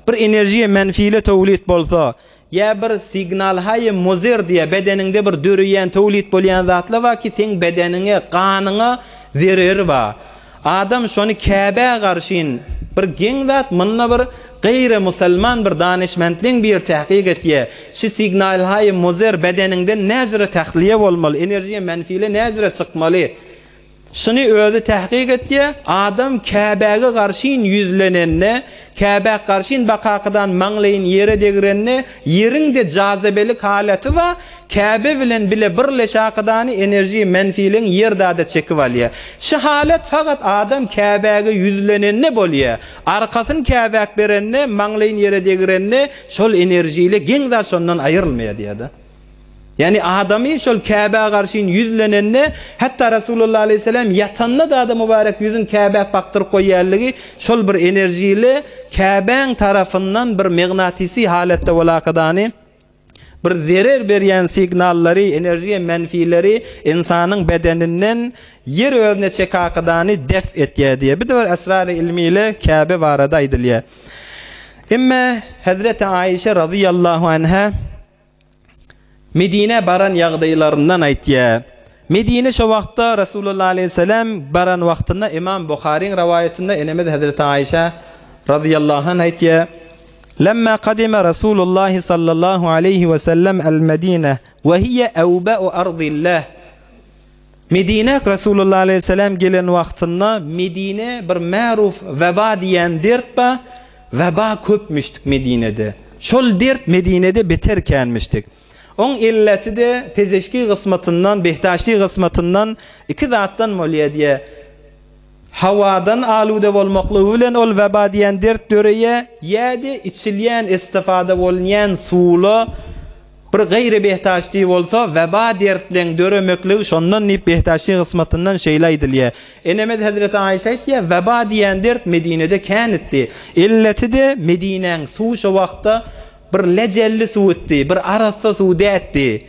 Bir enerjiýa menfile towlit bolsa, ýa bir signalhaýy muzir diýä bedeniňde bir döreýän towlit bolýan zatlar bar ki seň bedeniňe, ganyňa zereri bar. Adam şony Käbä garşyn bir geň zat munda bir gaýry musulman bir danyşmentliň bir tahkyk etýä şi signalhaýy muzer bedeniňden näjüre tahliýe bolmaly enerjiýa menfile näjüre çykmaly. Şuny özi tahkyk etýär, adam Käbäge garşyn ýüzlenende, Käbä garşyn bakakydan maňlaýyn ýere degrende, ýeriň-de jazebelik halaty bar, Käbe bilen bile birleşakydany enerji menfiliň ýer zada çekip alýar. Şu halat fakat adam Käbäge ýüzlenende bolýar. Arkasyn Käbäk berende, maňlaýyn ýere degrende, şol enerjile geň zat şondan aýrylmaýar diýýär-de. Ýagny adamy şol Käbä garşyn ýüzlenende, hatda Resulullah aleýhissalam ýatanda-da mübärek ýüzün Käbä bakdyryp goýýanlygy şol bir enerjili Käbäň tarapyndan bir megnatisi halatda bolakadany bir zerer berýän signallary, enerjiýa menfileri ynsanyň bedeninden ýer özüne çekakadany def etýär diýýär. Bu-da bir esrary ilmi ile Käbe barada aýdylýar. Emme Hezreti Aişe razyýallahu anha Medinä baran ýagdaýlaryndan aýtýar. Medine şo wagtda Resulullah aleýhissalam baran wagtynda Imam Buharyň rowaýatynda enemiz Hezreti Aişe razyýallahu anha aýtýar, Lemma kadime Resulullah sallallahu aleýhi we sellem el-Medine we hiýe ewbe'u ardillah. Medinä Resulullah aleýhissalam gelen wagtynda Medine bir märuf weba diýen dert bar, weba köpmüşdik Medinede. Şol dert Medinede beter känmişdik. Oň illeti-de pezeşki gysmatyndan, behdaşti gysmatyndan iki zatdan bolýar diýýär. Hawadan alude bolmaklygy bilen ol weba diýen dert döreýär, ýa-da içilýän, istifada bolunýan suwla Bir gaýry behdaşdy bolsa, weba dertleň döremekligi şondan diýip behdaşdy gysmatyndan şeýle aýdylýar. Enemiz hezreti Aýşe aýtýar, Weba diýen dert Medinede kän itdi. Illeti-de Medinäň suwy şo wagtda bir lejelli suw itdi, bir arassa suw dätdi.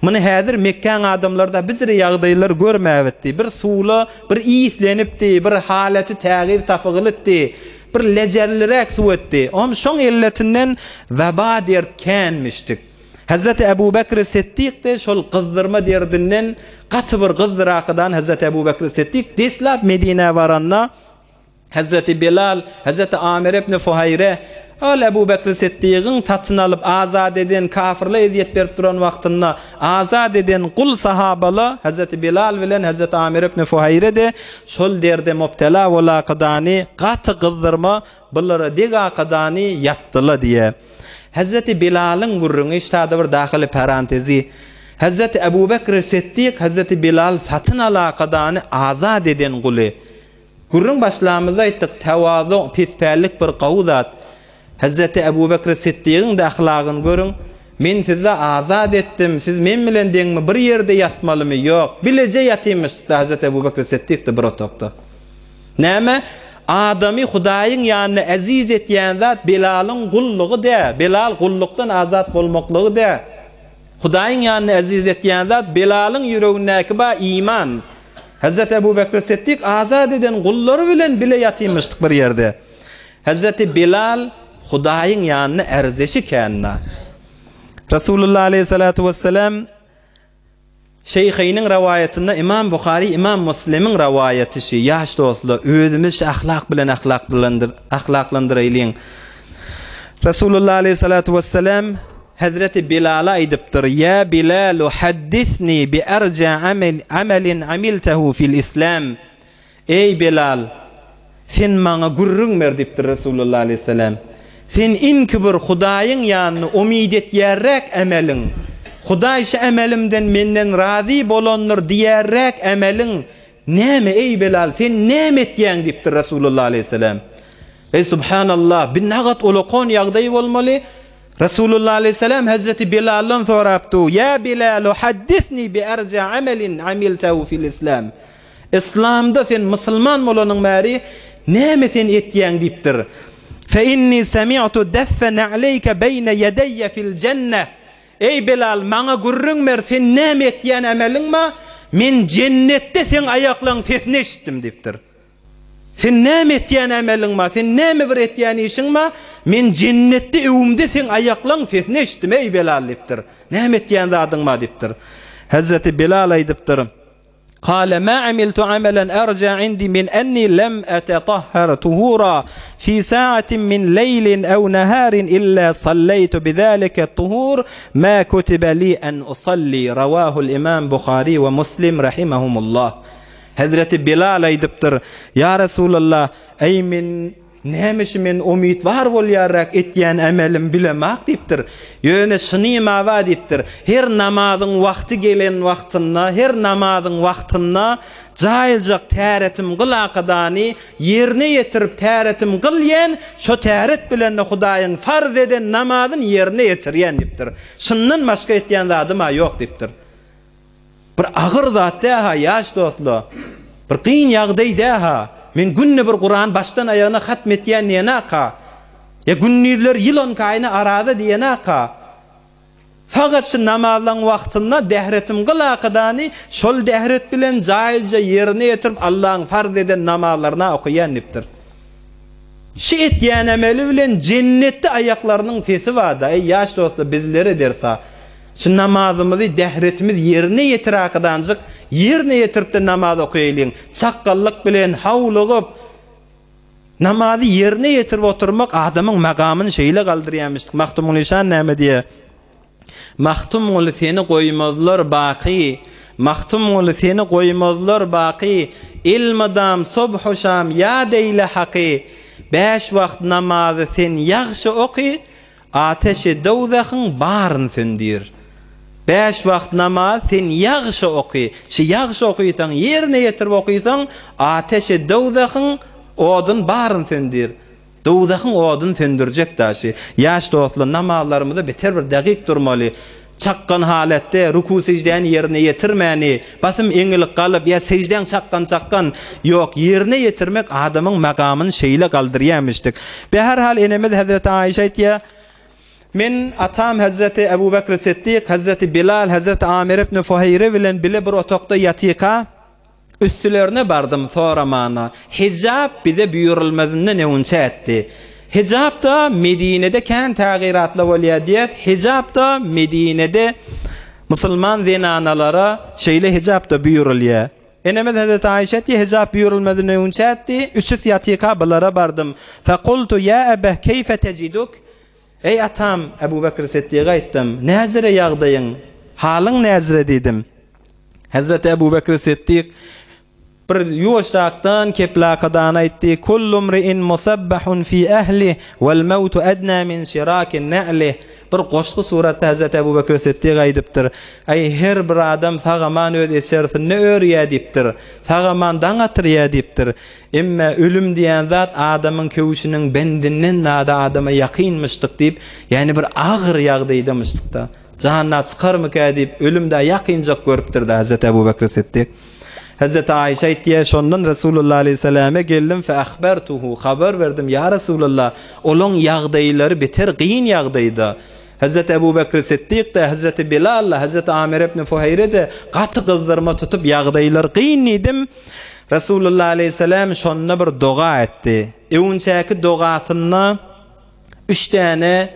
Muny häzir Mekgäň adamlary-da bijire ýagdaýlar görmäbitdi. Bir suwla bir islenipdi, bir halaty tägir tapygylytdy. Bir lejerliräk suw etdi. Om şoň illetinden weba dert känmişdik. Hezreti Ebu Bekri Setdik-de şol gyzdyrma derdinden gaty bir gyzdyrakydan Hezreti Ebu Bekri Setdik deslap Medinä baranda Hezreti Bilal, Hezreti Amir ibn Fuhaýre ol Ebu Bekri Setdigiň satyn alyp azat eden kafyrla ezýet berip duran wagtynda azat eden gul sahabala Hezreti Bilal bilen Hezreti Amir ibn Fuhaýre-de Şol derde mubtela bolakydany gaty gyzdyrma bulara deg akydany ýatdyla diýe. Hezreti Bilalyň gürrüňi ştada bir dahyly parantezi. Hezreti Ebu Bekri Setdik Hezreti Bilal satyn alakydany azat eden guly. Gürrüň başlamyzda aýtdyk tewazu pespällik bir gowy zat. Hezreti Ebu Bekri Siddigiň-de ahlagyny görüň, Men sizi azat etdim, siz men bilen deňmi, bir ýerde ýatmalymy? Ýok, bileje ýatymyşdyk-da Hezreti Ebu Bekri Siddik-de bir otagda. Näme? Adamy Hudaýyň ýanynda eziz etýän zat Belalyň gullugy dä, Belal gullukdan azat bolmaklygy dä. Hudaýyň ýanynda eziz etýän zat Belalyň ýüregindäki ba iman. Hezreti Ebu Bekri Siddik azat eden gullary bilen bile ýatymyşdyk bir ýerde. Hezreti Bilal Hudaýyň ýanynda ärzeşi kända. Resulullah aleyhissalatu vesselam Şeýheýniň rowaýatynda Imam Buhary, Imam Muslimiň rowaýaty şi, ýaş dostlar, özümiz şu ahlak bilen ahlaklandyr, ahlaklandyraýlyň. Resulullah aleyhissalatu vesselam Hezreti Bilala aýdypdyr, Ýa Bilalu haddisni bi erja amelin amiltehu fil islam. Eý, Belal! Sen maňa gürrüň ber diýipdir Resulullah aleýhissalam. Sen iňki bir Hudaýyň ýanyna umyt etýärräk emeliň, Hudaý şu emelimden menden razy bolandyr diýärräk emeliň näme, eý, Belal, sen näme etýäň diýipdir Resulullah aleýhissalam. Eý, subhanallah, bi nagat ulakan ýagdaý bolmaly. Resulullah aleýhissalam hezreti Belaldan sorapdy, Ýa Belalu haddisni bi erja amelin amiltehu fil islam. Yslamda sen musulman bolanyň bäri näme sen etýäň diýipdir. Fe inni semi'tu deffe na'leýke beýne ýedeýe fil jenneh. Eý Bilal, maňa gürrüň ber, sen näme etýän emeliň ba, men jennetde seň aýaklaň sesini eşitdim diýipdir. Sen näme etýän emeliň ba, sen näme bir etýän işiň ba, men jennetde öwümde seň aýaklaň sesini eşitdim eý Bilal diýipdir. Näme etýän zadyň ba diýipdir. Hezreti Bilal aýdypdyr. Kale ma amiltu amelen erja indi min enni lem etetahher tuhura fi sa'atin min leýlin ew naharin illa salleýtu bizalike tuhur ma kutibe li en usalli rawahul imam Buhari we Muslim rahimahumullah. Hezreti Bilal aýdypdyr, Ýa Resulallah, eý men näme şu men umytwar bolýarrak etýän emelim bilemak diýipdir. Ýöne şynym-a bar diýipdir. Her namazyň wagty gelen wagtynda, her namazyň wagtynda jaýyljak täretim gyl akadany ýerine ýetirip täretim gylýan, şo täret bilen-de Hudaýyň farz eden namazyny ýerine ýetirýän diýipdir. Şyndan başga etýän zadym-a ýok diýipdir. Bir agyr zat dä-ha, ýaş dostla. Bir kyn ýagdaý dä-ha. Men günde bir Kurany başdan aýagyna hatm etýän diýenak-ha. Ýa gündizler ýyl onki aýyna araza diýenak-ha. Fakat şu namazlaň wagtynda dähretim gyl akydany şol dähret bilen jaýylja ýerine ýetirip Allaň farz eden namazlaryna okaýan diýipdir. Şu etýän emeli bilen jennetde aýaklarynyň sesi barda. Eý ýaş dostlar bizlere dersa. Şu namazymyzy dähretimiz ýerine ýetir akydanjyk ýerine ýetiripde namaz okaýalyň. Çakganlyk bilen hawlugyp namazy ýerine ýetirip oturmak adamyň magamyny şeýle galdyrýamyşdyk. Magtymguly şan näme diýýär? Magtymguly seni goýmazlar baky, Magtymguly seni goýmazlar baky, Elmydam sobh-u şam ýat eýle Haky, Bäş wagt namazy sen ýagşy oky, Ateşi dowzahyň baryn söndür. Bäş wagt namaz sen ýagşy oky, Şi ýagşy okysaň, ýerine ýetirip okysaň, Ateşi dowzahyň odun baryn söndür. Dowzahyň oduny söndürjek daşy. Ýaş dostlar, namazlarymyzda beter bir dagyk durmaly. Çakgan halatda ruku-seždäni ýerine ýetirmäni, basym eňilik galyp ýa seždäň çakgan-çakgan, ýok, ýerine ýetirmek adamyň magamyny şeýle galdyrýamyşdyk. Be-herhal enemiz hezreti Aýşa aýtýar, Men atam hezreti Ebu Bekri Siddik, hezreti Bilal, hezreti Amir ibn Fuheýre bilen bile bir otagda ýatyka, Üstülerine bardym soramana. Hijap bize buýrulmazynden öňünçä etdi. Hijap-da Medinede kän tägyratlar bolýar diýýäs. Hijap-da Medinede musulman zenanalara şeýle hijap-da buýrulýar. Enemiz Hezreti Aýşe diýýär, hijap buýrulmazynden öňünçä etdi. Üçüs ýatyka bulara bardym. Fekultu ýa ebeh keýfe tejiduk? Eý atam, Ebu Bekr Siddiga aýtdym, näzire ýagdaýyň, halyň näzire diýdim. Hezreti Ebu Bekr Siddik bir ýuwaşrakdan keplakadany aýtdy, Kullu mri'in musabbahun fi ehlih, wal mewtu edna min şirakin ne'lih. Bir goşgy suratda Hezreti Ebu Bekr Siddik aýdypdyr, Eý, her bir adam sag-aman öz içerisinde örýär diýipdir. Sag-aman daň atyrýar diýipdir. Emme ölüm diýen zat adamyň köwşüniň bendinden zada adama ýakynmyşdyk diýip, ýagny bir agyr ýagdaýdamyşdyk-da. Janyna çykarmyka diýip, ölüm-dä ýakynjak görüpdir-dä Hezreti Ebu Bekri Siddik. Hezreti Aýşa aýtýar, Şondan Resulullah aleýhissalame geldim, fe ahbertuhu, habar berdim, Ýa Resulallah, olaň ýagdaýlary beter gyn ýagdaýda. Hezreti Ebu Bekri Siddik-de, Hezreti Bilal-da, Hezreti Amir ibn Fuheýre-de gaty gyzdyrma tutup ýagdaýlary gyn diýdim. Resulullah aleýhissalam şonda bir doga etdi. Öwünçäki dogasynda üç däne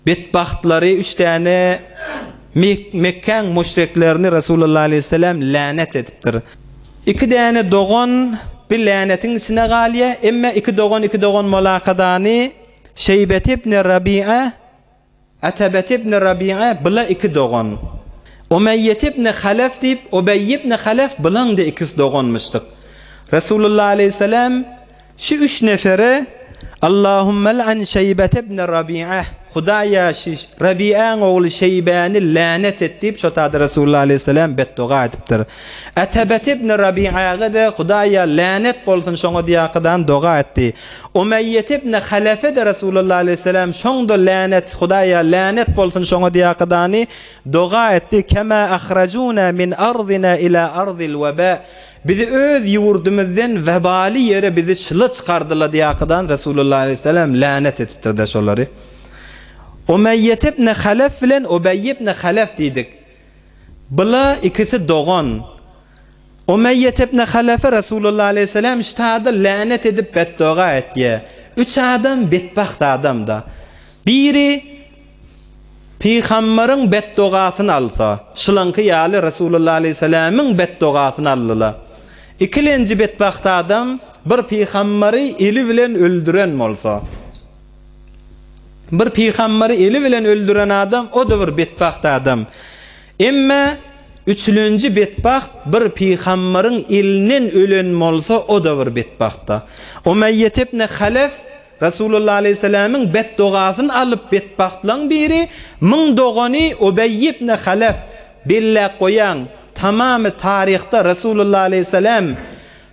Betbagtlary üç däne Mekgäň müşriklerini Resulullah aleýhissalam länet edipdir. Iki däne dogan bir länetiň içine galýar, emme iki dogan iki dogan molakadany Şeýbet ibn Rabi'a, Atebet ibn Rabi'a bula iki dogan. Umeýýet ibn Halef diýip Ubeý ibn Halef bulaň-da ikisi doganmyşdyk. Resulullah aleýhissalam Şu üç nefere Allahummel'an Şeýbete ibn Rabi'ah, Hudaýa şu Rabi'äň ogly Şeýbäni länet et diýip, şo taýda Resulullah aleýhissalam betdoga edipdir. Etebete ibn Rabi'äge-de Hudaýa länet bolsun şoňa diýakydan doga etdi. Umeýýete ibn Halefe-de Resulullah aleýhissalam şoň-da länet, Hudaýa länet bolsun şoňa diýakydany doga etdi, Kema ahrajuna min arzina ila arzil weba. Bizi öz ýurdumyzden webaly ýere bizi şyla çykardylar diýakydan Resulullah aleýhissalam länet edipdir-de şolary. Umeýýet ibn Halef bilen Ubeý ibn Halef diýdik. Bula ikisi dogan. Umeýýet ibn Halefe Resulullah aleýhissalam ştada länet edip betdoga etýär. Üç adam betbagt adam-da. Biri Pygambaryň betdogasyny alsa, şylaňky ýaly Resulullah aleýhissalamyň betdogasyny aldylar. Ikilenji betbagt adam bir pygambary eli bilen öldüren bolsa. Bir pygambary eli bilen öldüren adam o-da bir betbagt adam. Emme. Üçülenji betbagt bir pygambaryň elinden ölen bolsa o-da bir betbagtda. Umeýýet ibn Halef Resulullah aleýhissalamyň betdogasyny alyp betbagtlaň biri, myň dogany Ubeý ibn Halef belläp goýaň, tamamy taryhda Resulullah aleýhissalam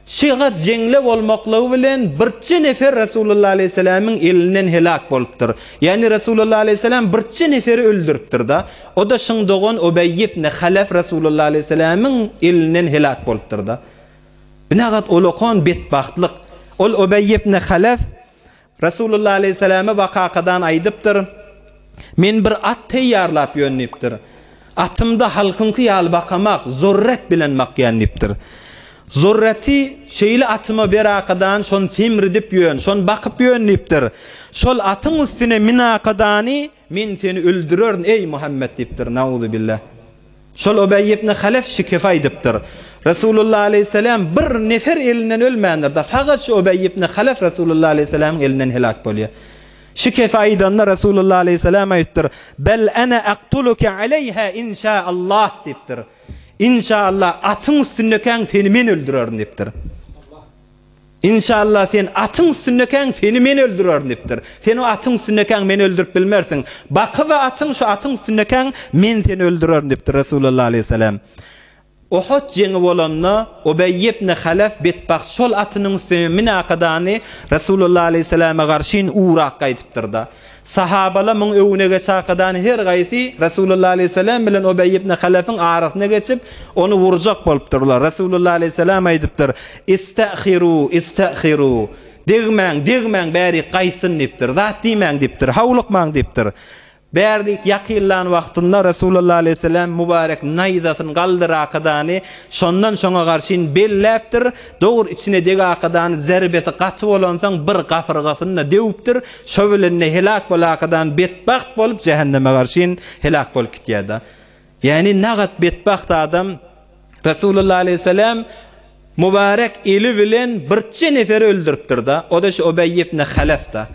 şygat jeňle bolmaklygy bilen birçe nefer Resulullah aleýhissalamyň elinden helak bolupdyr. Ýagny Resulullah aleýhissalam birçe neferi öldüripdir-da. O-da şyň dogan Ubeý ibn Halef Resulullah aleýhissalamyň elinden helak bolupdyr-da. Binagat ulakan betbagtlyk. Ol Ubeý ibn Halef Resulullah aleýhissalama wakakadan aýdypdyr, Men bir at teýýarlap ýörün diýipdir. Atymda halkyňky ýaly bakamak, zurret bilen bakýan diýipdir. Zurreti şeýle atyma ber akadan, şony semridip ýörün, şony bakyp ýörün diýipdir. Şol atyň üstüne min akadany, men seni öldürerin, eý Muhammet diýipdir. Nauzubillah. Şol Ubeý ibn Halef şikefe aýdypdyr. Resulullah aleýhissalam bir nefer elinden ölmändir-de, fakat şu Ubeý ibn Halef Resulullah aleýhissalamyň elinden helak bolýar. Şikefe aýdanda Resulullah aleýhissalam aýdypdyr, Bel ene aktuluke aleýha inşaallah diýipdir. Inşaallah atyň üstündekäň seni men öldürerin diýipdir. Inşallah sen atyň üstündekäň seni men öldürerin diýipdir. Sen o atyň üstündekäň meni öldürip bilmersiň. Bakyba atyň şu atyň üstündekäň men seni öldürerin diýipdir Resulullah aleýhissalam. Uhud jeňi bolanda Ubeý ibn Halef betbagt şol atynyň üstüne minakadany Resulullah aleýhissalama garşyn urak gaýdypdyrda. Sahabala muň öwüne geçakadan her gaýsy Resulullah aleýhissalam bilen Ubeý ibn Halefiň arasyna geçip, ony urjak bolupdyrlar. Resulullah aleýhissalam aýdypdyr, Istähiru, istähiru, Degmäň, degmäň, bärik gaýtsyn diýipdir. Zat diýmäň diýipdir, howlukmaň diýipdir. Bärlik ýakynlan wagtynda Resulullah aleýhissalam mübarek naýzasyny galdyrakadany, şondan şoňa garşyn belläpdir. Dogry içine degakadany zerbesi gaty bolansoň bir gapyrgasyny-da döwüpdir. Şo bilen-de helak bolakadan betbagt bolup jähenneme garşyn helak bolup gitýär-de. Ýagny nagat betbagt adam Resulullah aleýhissalam mübarek eli bilen birçe neferi öldüripdir-de. O-da şu Ubeý ibn Halef-da.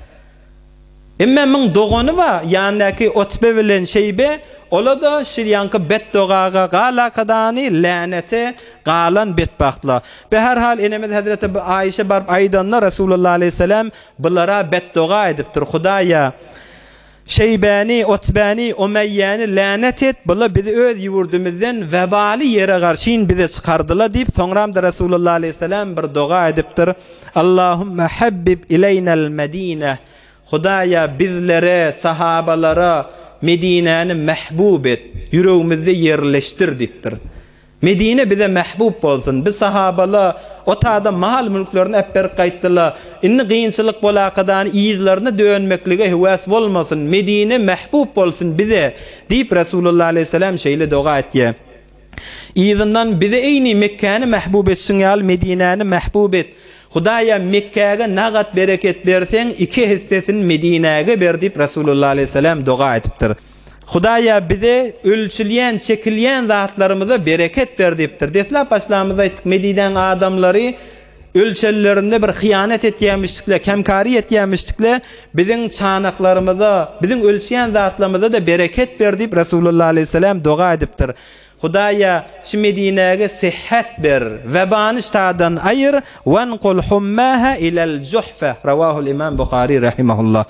Emme muň dogany bar, ýanyndaky Utbe bilen Şeýbe, ola-da şir ýaňky betdogaga galakadany, länete galan betbagtlar. Be her hal enemiz hezreti Aýşe baryp aýdanda Resulullah aleýhissalam bulara betdoga edipdir, Hudaýa, Şeýbäni, Utbäni, Umeýýäni länet et, bula bizi öz ýurdumyzdan webaly ýere garşyn bize çykardyla diýip, soňramda Resulullah aleýhissalam bir doga edipdir, Allahümme habbib ileýnel Medine, Hudaýa bizlere, sahabalara, Medinäni mähbub et, ýüregimizde ýerleşdir diýipdir. Medine bize mähbub bolsun. Biz sahabala o tada mal-mülklerini äpberip gaýtdyla. Indi gynçylyk bolakadany yzlaryna dönmeklige höwes bolmasyn. Medine mähbub bolsun bize diýip Resulullah aleýhissalam şeýle doga etýär. Yzyndan bize eýni Mekgäni mähbub etşiň ýaly Medinäni mähbub et. Hudaýa Mekgäge nagat bereket berseň iki hissesini Medinäge ber diýip Resulullah aleýhissalam doga edipdir. Hudaýa bize ölçülýän, çekilýän zatlarymyza bereket ber diýipdir. Deslap başlamyzda aýtdyk, Medinäň adamlary ölçellerinde bir hyýanat etýämişdikle, kemkary etýämişdikle, biziň çanaklarymyza, biziň ölçýän zatlarymyza-da bereket ber diýip Resulullah aleýhissalam doga edipdir. Hudaýa, şu Medinäge syhhat ber, webany ştadan aýyr, Wenqul hummaha ilel juhfe, Rawahul Imam Buhary rahimehullah.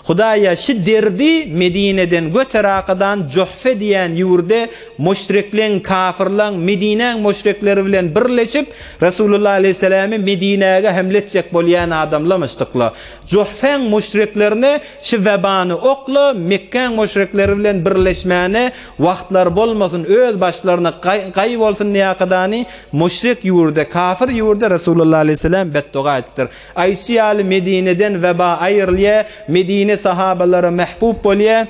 Hudaýa, şu derdi Medineden göter akadan Juhfe diýen ýurde müşrikleň, kafyrlaň, Medinäň müşrikleri bilen birleşip, Resulullah aleýhissalamy Medinäge hemle etjek bolýan adamlamyşdykla. Juhfäň müşriklerine şu webany okla, Mekgäň müşrikleri bilen birleşmäne wagtlary bolmasyn, öz başlaryna gaý bolsun diýakadany müşrik ýurde, kafir ýurde Resulullah aleýhissalam betdoga edipdir. Aýşy ýaly Medineden weba aýrylýar, Medine sahabalara mähbub bolýar.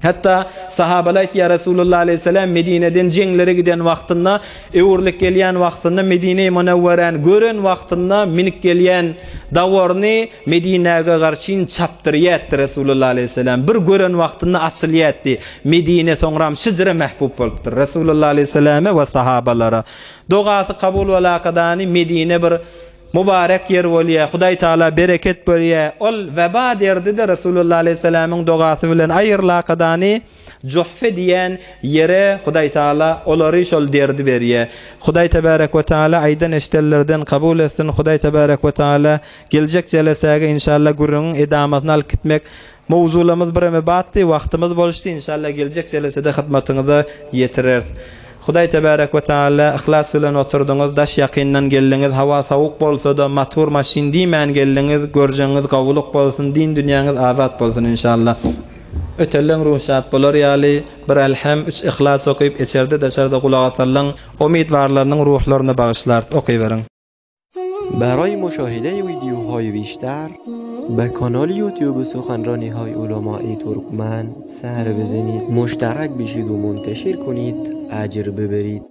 Hatda sahabalar aýtýar, Resulullah aleýhissalam Medineden jeňlere giden wagtynda, öwrülip gelýän wagtynda Medine-i Münewweräni gören wagtynda minip gelýän dawaryny Medinäge garşyn çapdyrýardy Resulullah aleýhissalam. Bir gören wagtynda açylýardy. Medine soňram şyjra mähbub bolupdyr Resulullah aleýhissalama we sahabalara. Dogasy kabul bolakadany Medine bir Mubarek ýer bolýar, Hudaý Tagala bereket berýär. Ol weba derdi-de Resulullah aleýhissalamyň dogasy bilen aýrylakadany. Juhfe diýen ýere Hudaý Tagala olary şol derdi berýär. Hudaý Tebarek we Tagala aýdan eşidenlerden kabul etsin. Hudaý Tebarek we Tagala geljek jelesäge inşallah gürrüňiň edamasyny alyp gitmek Mowzulamyz bireme batdy, wagtymyz boluşdy, inşallah geljek jelesede hyzmatyňyza ýetireris. Hudaý tebärek we taala yhlas bilen oturdyňyz, daş ýakyndan geldiňiz, hawa sowuk bolsada matur maşyn diýmän geldiňiz, görjegiňiz gowulyk bolsun, din dünýäňiz azat bolsun inşallah. Ötelleň ruh şat bolar ýaly, bir Elhem, üç Yhlas okyp, içerde daşarda gulak asalyň, umytwarlarynyň ruhlaryna bagyşlarys, okyberiň. برای مشاهده ویدیوهای بیشتر به کانال یوتیوب سخنرانی های علمای ترکمن سر بزنید مشترک بشید و منتشر کنید اجر ببرید.